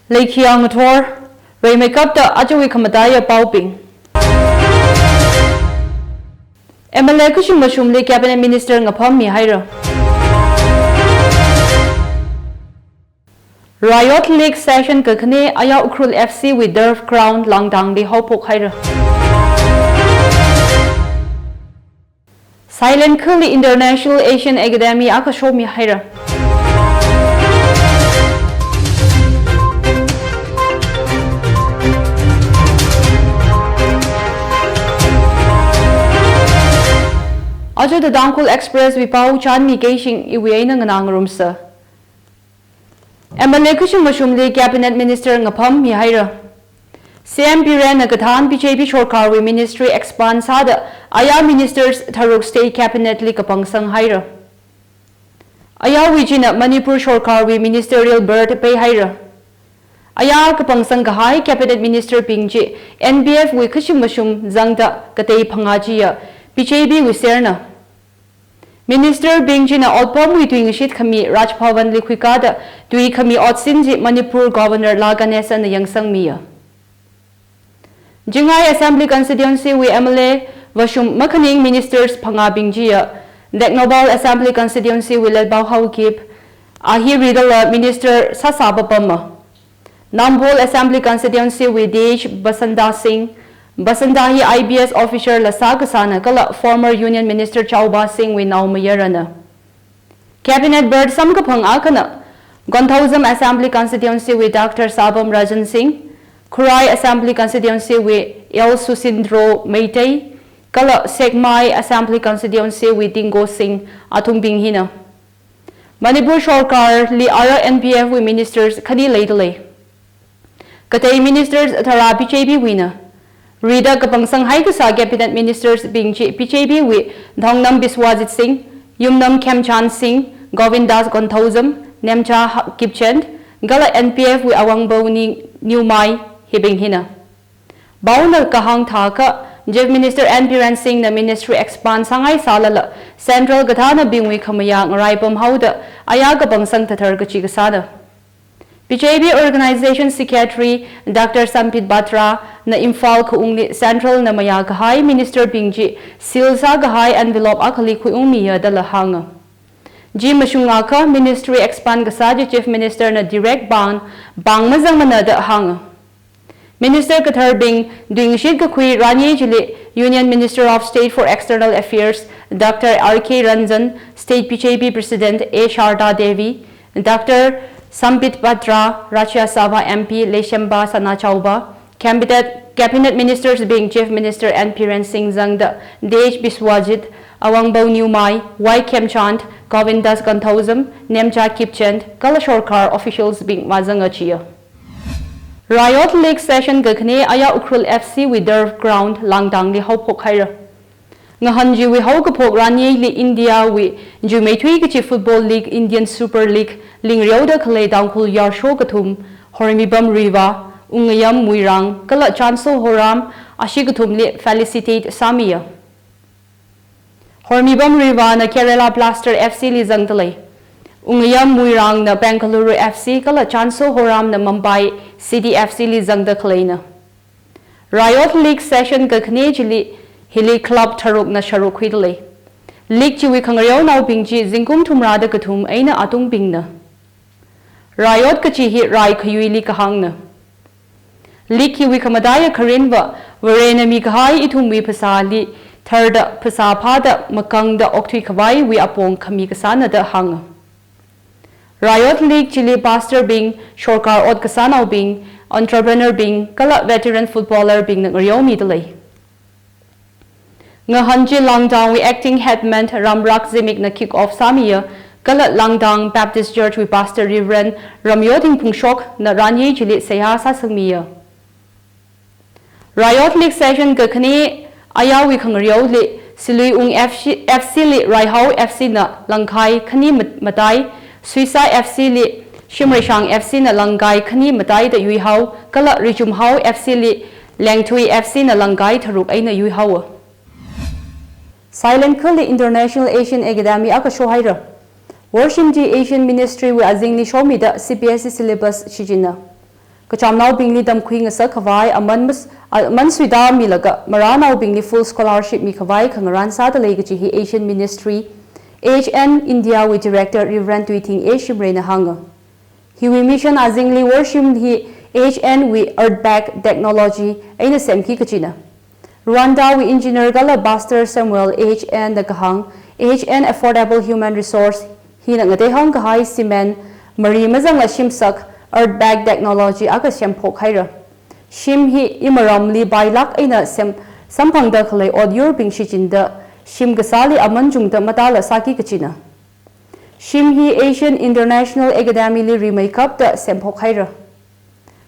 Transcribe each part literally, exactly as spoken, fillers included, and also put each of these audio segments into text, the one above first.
Leikhiya ngathor, rimeikapta ajawui khamataiya paobing. M L A kashim mashumli Cabinet Minister ngapammihaira. Rayot League Session kakhane aya Ukhrul F C wui turf ground Langdangli haophokhaira. Silent Khali International Asian Academy akha shomihaira. Aja The Tangkhul Express wui pao chānmikeishing iwui eina nganā ngarumsa. M L A kashim mashumli Cabinet Minister ngapammihaira. C M Birenna kathān B J P sorkarwui ministry expand sāda aya ministers tharuk state cabinet li kapangsanghaira. Ayawui china Manipur sorkarwui ministerial berth peihaira. Aya kapangsang kahai cabinet minister bing chi N P F wui kashim mashum zangda katei phangā chiya B J P wui serna. Minister bing china otpamwui tuingashit khami Raj Bhavan li khuikāda tui khami otsin chi Manipur Governor La Ganesan na yangsangmiya. Chingai Assembly Constituency wui M L A vāshum makhaning ministers phangā bing chiya Tengnoupal Assembly Constituency wui Letpao Haokip, ahi ridala minister sāsā papama. Nambol Assembly Constituency wui Tej Basanta Singh, Basanta hi I P S officer la sākasāna kala former Union Minister Chauba Singh wui naomayarana. Cabinet berth samkaphang akhana, Konthoujam Assembly Constituency wui Doctor Sapam Rajan Singh, Khurai Assembly Constituency wui L Susindro Meitei, kala Sekmai Assembly Constituency wui Tinggo Singh athumbing hina. Manipur sorkarli ara N P F wui ministers khani leidalei. Katei ministers tharā B J P wuina. Rida kapangsang haikasā cabinet ministers bing chi B J P wui Thongam Biswajit Singh, Yumnam Khemchand Singh, Govindas Konthoujam, Nemcha Ha-, Kipchand, kala N P F wui Awangbou Ni-, Newmai hibing hina. Paona kahāng thākha, Chief Minister N Biren Singh na ministry expand sāngaisālala, central kathānabingwui khamayā ngaraipamhaoda, aya kapangsang thathar kachi kasāna. B J P Organization Secretary Doctor Sambit Patra na Imphal khaungli central na mayā kahai minister bing chi seal sākahai envelope akhali khuiungmiya dala hānga. Chi mashungakha ministry expand kasā chi Chief Minister na direct pāng, pāng mazangmana da hānga. Minister katharbing tuingashit kakhui ranyei chili Union Minister of State for External Affairs Doctor R K Ranjan, State B J P President A Sharda Devi, Doctor Sambit Patra, Rajya Sabha M P Leishemba Sanachauba, Cabinet, Cabinet Ministers bing Chief Minister N Biren Singh zangda Tej Biswajit, Awangbou Newmai, Y Khemchand, Govindas Konthoujam, Nemcha Kipchand, kala sorkar officials bing mazanga chiya. Rayot League Session kakhane aya Ukhrul F C wui turf ground Langdangli haophokhaira. Ngahān chiwui haokaphok ranyeili India wui chuimeithui kachi Football League, Indian Super League, lingreoda khalei Tangkhul yarsho kathum, Hormibam Riva, Wungayam Muirang, kala Chanso Horam, ashi kathumli felicitate sāmiya. Hormibam Riva na Kerala Blaster F C li zangdalei. Wungayam Muirang na Bengaluru F C kala Chanso Horam na Mumbai City F C li zangda khaleina. Rayot League Session kakhane chili hili club tharukna sharuk khuidalei. League chiwui khangareonaobing chi zingkum thumrada kathum eina atungbingna. Rayot kachi hi rai khayuili kahāngna. League hiwui khamataiya kharinva, Varena mikahai ithumwui phasāli tharda phasā phāda makangda okthui khavaiwui apong khami kasāna da hānga. Rayot League chili pastor bing, sorkar ot kasānaobing, entrepreneur bing, kala veteran footballer bingna ngareomidalei. Ngahān chi Langdangwui acting headman Ramrak Zimikna kick off sāmiya, kala Langdang Baptist Church wui pastor Reverend Ramyoting Phungshokna ranyei chili seihā sāsangmiya. Rayot League Session kakhane ayawui khangareoli, Siluiwung F C, F C li Raihao F C na langkai khani mat-, matai, Suisa F C li Shimreishang F C na langkai khani mataida yuihao, kala Rijumhao F C li Lengthui F C na langkai tharuk eina yuihaowa. Silent Khali International Asian Academy akha shohaira. Worshim chi Asian Ministry wui azingli shomida C B S E syllabus shichinna. Kachamnaobingli tamkhui ngasak khavai aman mas-, aman suida milaga marānaobingli full scholarship mikhavai khangarān sāda lei kachi hi Asian Ministry, A H N India wui Director Reverend Tuithing A Shimrayna hānga. Hiwui mission azingli worshim hi A H N wui Earth Bag Technology eina semki kachina. Rwanda wui engineer kala Pastor Samuel A H N na kahāng, A H N Affordable Human Resource hina ngateihāng kahai cement, mari mazangla shimsak, Earth Bag Technology akha semphok haira. Shim hi imaramli pailāk eina sem-, samphangda khalei otyurbing shichinda, shim kasāli aman chungda matāla sāki kachina. Shim hi Asian International Academy li rimeikapta semphok haira.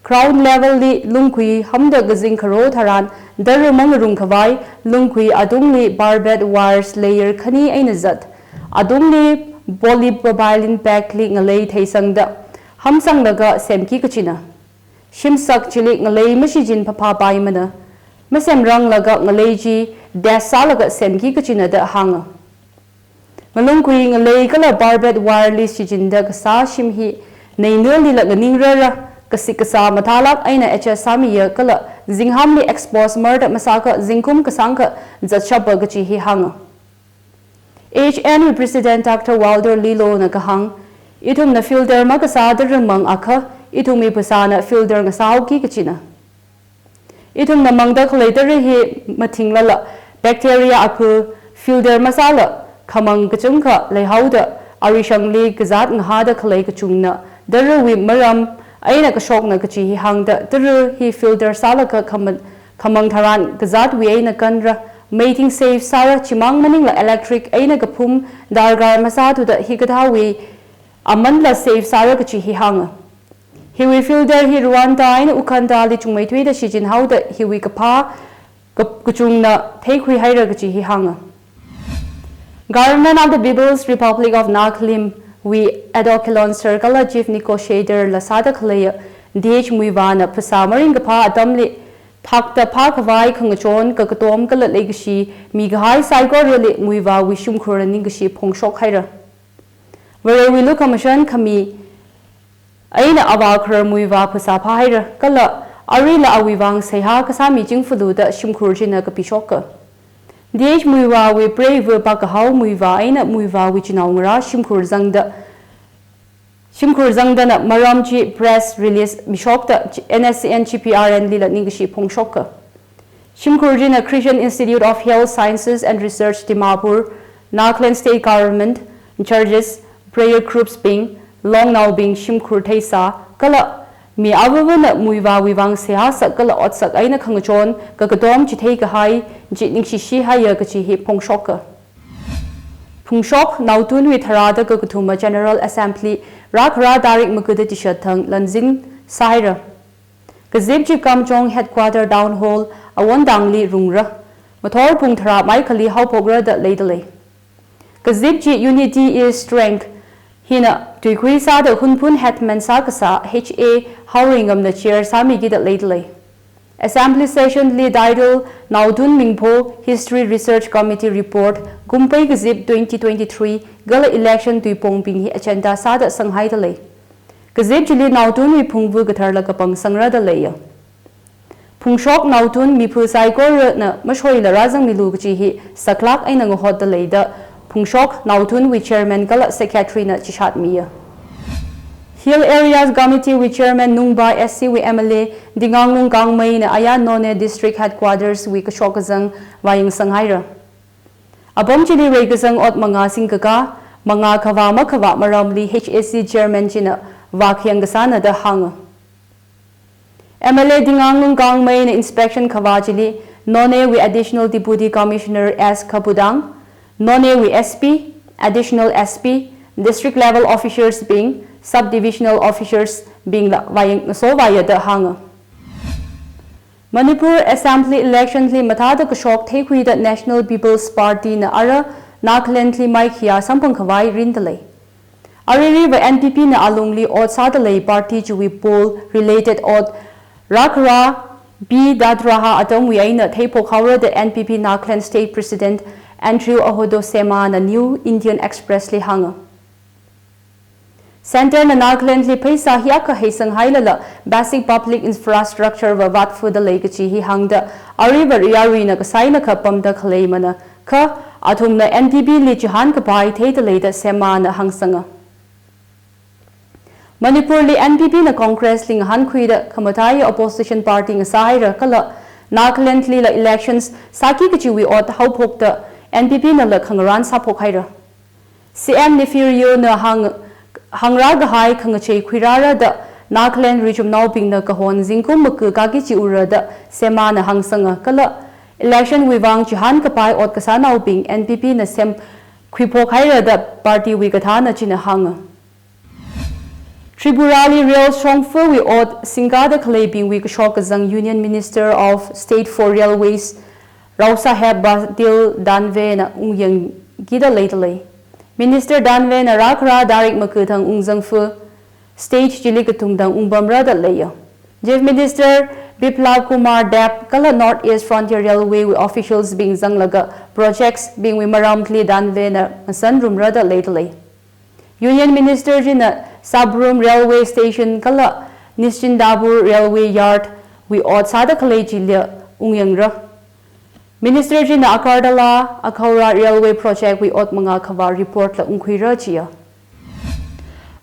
Ground level li lungkhui hamda kazing kharo tharan tara mangarung khavai, lungkhui atungli barbed wires layer khani eina zat, atungli polypropylene bag li ngalei theisangda, hamsanglaga semki kachina. Shimsak chili ngalei mashichin phaphapaimana, masemranglaga ngalei chi dash sālaga semki kachina da hānga. Ngalungkhui ngalei kala barbed wire li shichinda kasā shim hi neinalila nganingrara, kasik kasā mathālāk eina adjust sāmiya kala zinghamli expose marda masākha zingkum kasāngkha zatshapa kachi hi hānga. A H N wui President Doctor Walter Lilo na kahāng, ithumna filter makasā tara mang akha, ithumwui phasāna filter ngasāhaoki kachina. Ithumna mangda khalei tara hi mathinglala, bacteria akha filter masāla, khamang kachungkha leihaoda, arishangli kazāt ngahāda khalei kachungna, tarawui maram eina kashokna kachi hi hāngda, tara hi filter sālaga khaman-, khamang tharan kazātwui eina kanra, meiting save sāra, chimang maningla electric eina kaphum darkar masāthuda hikathāwui amanla save sāra kachi hi hānga. Hiwui filter hi Rwanda eina Uganda li chungmeithuida shichinhaoda hiwui kaphā ka-, kachungna theikhui haira kachi hi hānga. Government of the People's Republic of Nagalim wui ad hoc kilonser kala chief negotiator la sāda khaleiya D H Muivahna phasā maringkaphā atamli thakta phākhavai khangachon kakatom kala leikashi mikahai saikorali Muivahwui shimkhurna ningkashi phongshok haira. Varewui lukhamashan khami eina avā kharar Muivah phasā phāhaira, kala arila awui vang seihā kasā mi chingfalu da shimkhur china kapishoka. D H Muivahwui preiva pākahao Muivah eina Muivahwui chinaongarā shimkhur zangda, shimkhur zangdana maram chi press release mishokta N S C N G P R N lila ningkashi phongshoka. Shimkhur china Christian Institute of Health Sciences and Research Dimapur, Nagaland State Government, churches, prayer groups bing, longnaobing shimkhur theisā, kala mi avavana Muivahwui vang seihā sak kala otsak eina khangachon kakatom chithei kahai chi ningshishi haiya kachi hi phongshoka. Phungshok naotunwui tharāda kakathuma General Assembly rākhara tarik makuda tishat thang lanzin sāhaira. Kazip chi Kamjong Headquarter Town Hall awon tangli rungra. Ngathor pung tharā maikhali haophokra da leida lei. Kazip chi Unity is Strength hina tuikhui sāda Hunphun Headman sākasā H A Haoringamna chair sāmiki da leida lei. Assembly session li title Naotun Mingpho History Research Committee Report, Kumpei Kazip twenty twenty-three kala election tuipongbing hi agenda sāda sanghaida lei. Kazip chili naotunwui phungvu katharla kapangsangra da leiya. Phungshok naotun miphu saikorana mashoila rāzangmilu kachi hi saklāk eina ngahotda leida Phungshok naotunwui chairman kala secretary na chishatmiya. Hill Areas Committee wui chairman Nungba S C wui M L A Dinganglung Gangmei na aya Noney District Headquarters wui kashok kazang vāyangsanghaira. Apam chili reikazang ot mangā singkakā, mangā khavā makhavā maramli H A C chairman china vākhayang kasāna da hānga. M L A Dinganglung Gangmei na inspection khavā chili Noney wui Additional Deputy Commissioner S Khapudang, Noney wui S P, Additional S P, District Level Officers bing, Sub Divisional Officers bingla vāyang ngasovāya da hānga. Manipur Assembly election li mathāda kashok theikhuida National People's Party na ara Nagaland li maikhiya samphang khavai rinda lei. Aririva N P P na alungli ot sāda lei party chiwui poll related ot rākhara P Dadraha atamwui eina theiphok haora da N P P Nagaland State President Andrew Ahodo Sema na New Indian Express li hānga. Centre na Nagaland li pheisā hiyākha heisang hailala basic public infrastructure va vātfuda lei kachi hi hāngda, aruiva yaruina kasaina kha pamda khaleimana kha, athumna N P P li chihān kapai theida leida semana hāngsanga. Manipur li N P P na Congress li ngahānkhuida khamataiya opposition party ngasā haira kala Nagaland lila elections sāki kachiwui ot haophokda N P P nala khangarān sāphok haira. C M Neiphiu Rio na hāng, hāngrā kahai khangachei khuirāra da Nagaland richumnaobingna kahon zingkum maku kaki chi ura da semana hāngsanga kala election wui vang chihān kapai ot kasānaobing N P P na semkhuiphok haira da party wui kathāna china hānga. Tripura li rail shongfawui ot singkada khaleibingwui kashok kazang Union Minister of State for Railways, Raosaheb Patil Danve na ungyangkida leida lei. Minister Danve na rākhara tarik maku thang ungzangfa stage chili katungtang ungpamra da leiya. Chief Minister Biplab Kumar Deb kala North East Frontier Railway wui officials bing zanglaga projects bingwui maramli Danve na ngasanrumra da leida lei. Union Minister china Sabrum Railway Station kala Nishindaboor Railway Yard wui ot sāda khalei chili ungyangra. Minister china Agartala Akhora Railway Project wui ot mangā khavā report la ungkhuira chiya.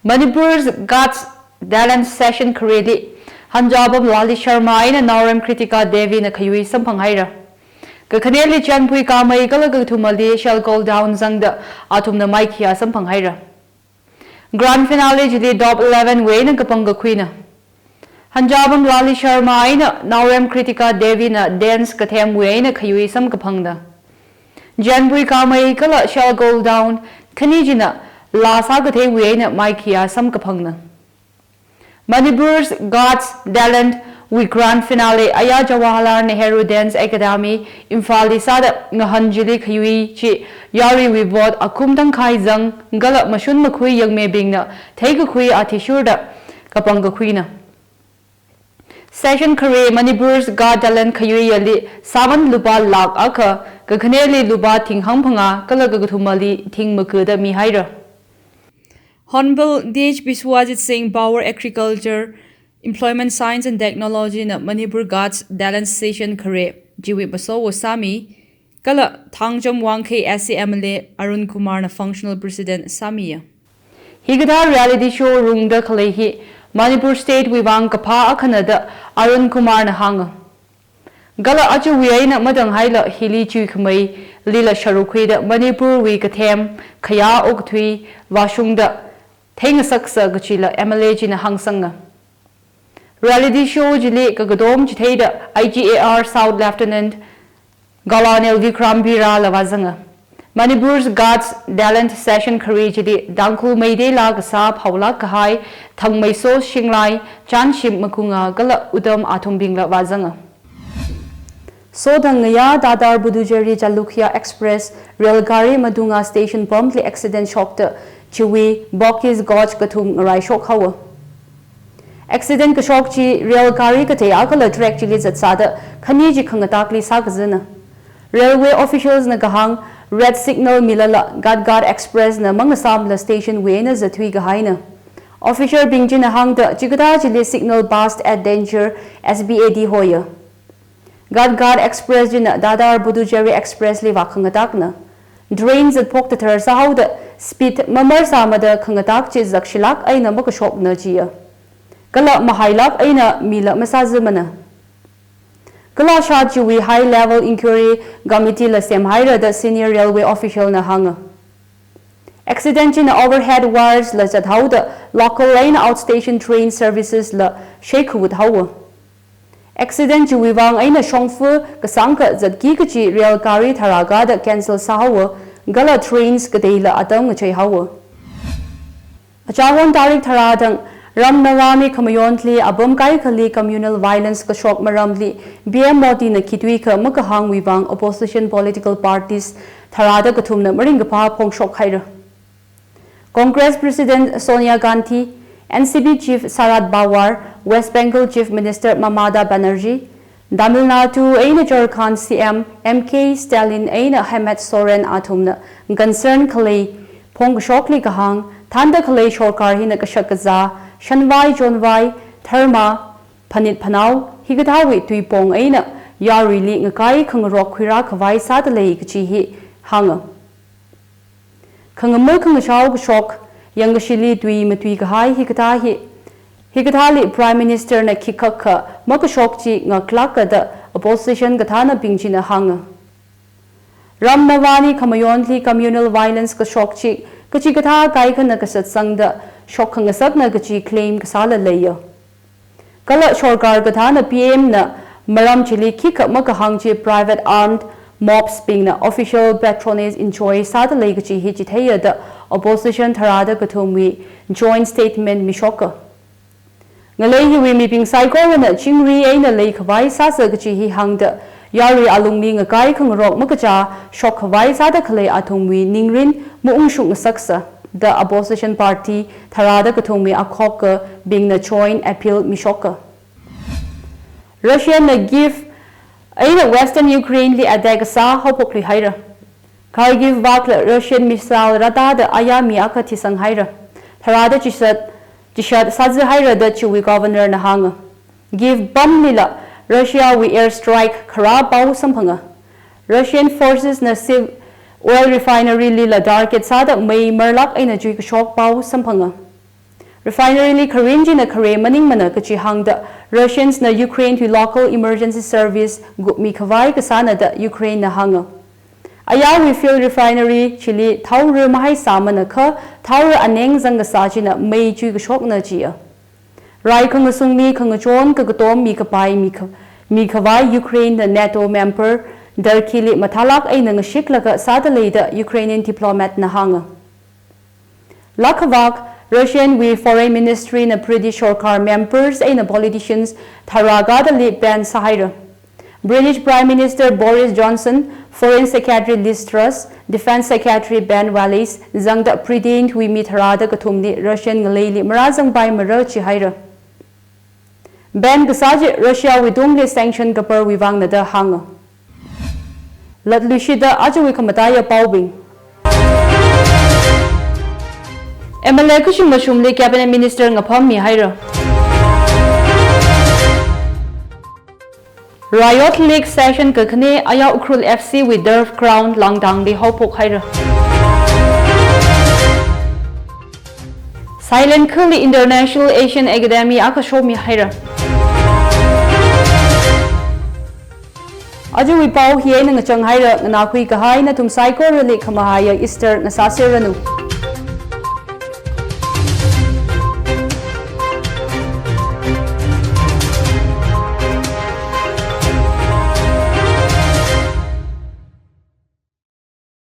Manipur's God's Talent Session khareli Hanjabam Lali Sharma eina Naorem Kritika Devi na khayui samphang haira. Kakhaneli Chanpui Kamei kala kakathumali Shalgol Down zangda athumna maikhiya samphang haira. Grand finale chili top eleven wui eina kapang kakhuina. Hanjabam Lali Sharma eina Naorem Kritika Devi na dance kathemwui eina khayui samkaphangna. Chanpui Kamei kala Shalgol Down khani china laa sākatheiwui eina maikhiya samkaphangna. Manipur's God's Talent wui grand finale aya Jawaharlal Nehru Dance Academy Imphal li sāda ngahān chili khayui chi yaruiwui vote akhum tangkhai zang kala mashun makhui yangmebingna theikakhui athishurda kapang kakhuina. Session khare Manipur's God's Talent khayuiyali sāman lupā lakh akha, kakhaneli lupā thing hangphangā kala kakathumali thing makuda mihaira. Honorable D H Biswajit Singh Power Agriculture, Employment Science and Technology na Manipur God's Talent Session khare chiwui masowo sāmi, kala Thangcham Wangkhei S C M L A Arun Kumar na Functional President sāmiya. Hikathā reality show rungda khalei hi Manipur State wui vang kaphā akhana da Arun Kumar na hānga. Kala achuwui eina matang haila hili chuikhamei lila sharuk khuida Manipur wui kathem, khayā okathui vāshungda theingasaksa kachila M L A china hāngsanga. Reality show chili kakatom chitheida I G A R South Lieutenant Colonel Vikram Bira la vāzanga. Manipur's God's Talent Session khare chili Tangkhul Meitei laa kasā phaolak kahai Thangmeiso Shinglai, Chanshim Makunga kala Uttam Athumbing la vāzanga. Sothang ngayā Dadar Puducherry Chalukya Express rail gari Madunga station pump li accident shokta chiwui bogies coach kathum ngarai shok haowa. Accident kashok chi rail gari katei akhala track chili zatsāda khani chi khangatakli sākazana. Railway officials na kahāng red signal milala Gatkhat Express na mangasāmla station wui eina zatthui kahaina. Official bing china hāngda chikathā chili signal passed at danger S B A D hoya. Gatkhat Express china Dadar Puducherry Express li vākhangatakna. Train zatphok tathar sāhaoda speed mamar sāmada khangatak chi zakshilak eina makashokna chiya. Kala mahailak eina mila masāzamana. Kala shat chiwui high level inquiry committee la semhaira da senior railway official na hānga. Accident china overhead wires la zathaoda local eina outstation train services la sheikhavut haowa. Accident chiwui vang eina shongfa kasāngkha zatki kachi rail gari tharākha da cancel sāhaowa, kala trains kateila atam ngachei haowa. Achāhon tarik tharā thang Ram Navami khamayonli apam kaikhali communal violence kashok maramli P M Modi na khitui kha makahāngwui vang opposition political parties tharāda kathumna maringkaphā phongshok haira. Congress President Sonia Gandhi, N C P Chief Sharad Pawar, West Bengal Chief Minister Mamata Banerjee, Tamil Nadu eina Jharkhand C M M K Stalin eina Hemant Soren athumna concern khalei phongkashokli kahāng thānda khalei sorkar hina kashak kazā, shanvai, chonvai, dharma, phanit phanao, hikathāwui tuipong eina yaruili ngakai khangarok khuirā khavai sāda lei kachi hi hānga. Khangamei khangashao kashok, yangkashili tui matui kahai hikathā hi, hikathāli Prime Minister na khikhakha makashok chi ngaklāka da opposition kathānabing china hānga. Ram navāni khamayonli communal violence kashok chi, kachikathā kaikhana kasatsangda shok khangasakna kachi claim kasāla leiya. Kala sorkar kathāna P M na maram chili khikha makahāng chi private armed mobs bingna official patronage enjoy sāda lei kachi hi chitheiya da opposition tharāda kathumwui joint statement mishoka. Ngalei hiwui mibing saikorana chingri eina leikhavai sāsa kachi hi hāngda, yarui alungli ngakai khangarok makachā shok khavai sāda khalei athumwui ningrin maungshung ngasaksa da opposition party tharāda kathumwui akhokabingna joint appeal mishoka. Russia na Kyiv eina Western Ukraine li attack kasā haophok luihaira. Kharkiv vakla Russian missile rātāda ayā mi akha thisang haira. Tharāda chishat, chishat sāzi haira da chiwui governor na hānga. Kyiv pamlila Russia wui air strike kharā pao samphanga. Russian forces na Syiv oil refinery lila target sāda mei marlak eina chuikashok pao samphanga. Refinery li kharing china khare maningmana kachi hāngda Russians na Ukraine wui local emergency service gupmi khavai kasāna da Ukraine na hānga. Ayāwui fuel refinery chili thaora mahaisāmana kha thaora aneng zangkasā china mei chuikashokna chiya. Rai khangasungmi khangachon kakatom mikapai mikha-, mikhavai Ukraine na NATO member Turkey li mathālak eina ngashiklaga sāda lei da Ukrainian diplomat na hānga. Lakhavak, Russian wui Foreign Ministry na British sorkar members eina politicians tharā kadali ban sāhaira. British Prime Minister Boris Johnson, Foreign Secretary Liz Truss, Defense Secretary Ben Wallace zangda Britain wui mi tharāda kathumli Russian ngaleili marāzangpai mara chihaira. Ban kasā chi Russia wui tungli sanction kaparwui vangna da hānga. Latluishida ajawui khamataiya paobing. M L A kashing mashumli Cabinet Minister ngapham mihaira. Rayot League session kakhane ayā Ukhrul F C wui turf ground Langdangli haophok haira. Silent Khali International Asian Academy akha shomi haira. Ajawui pao hi eina ngachang haira, nganākhui kahai nathum saikorali khamahaiya Easter ngasāserranu.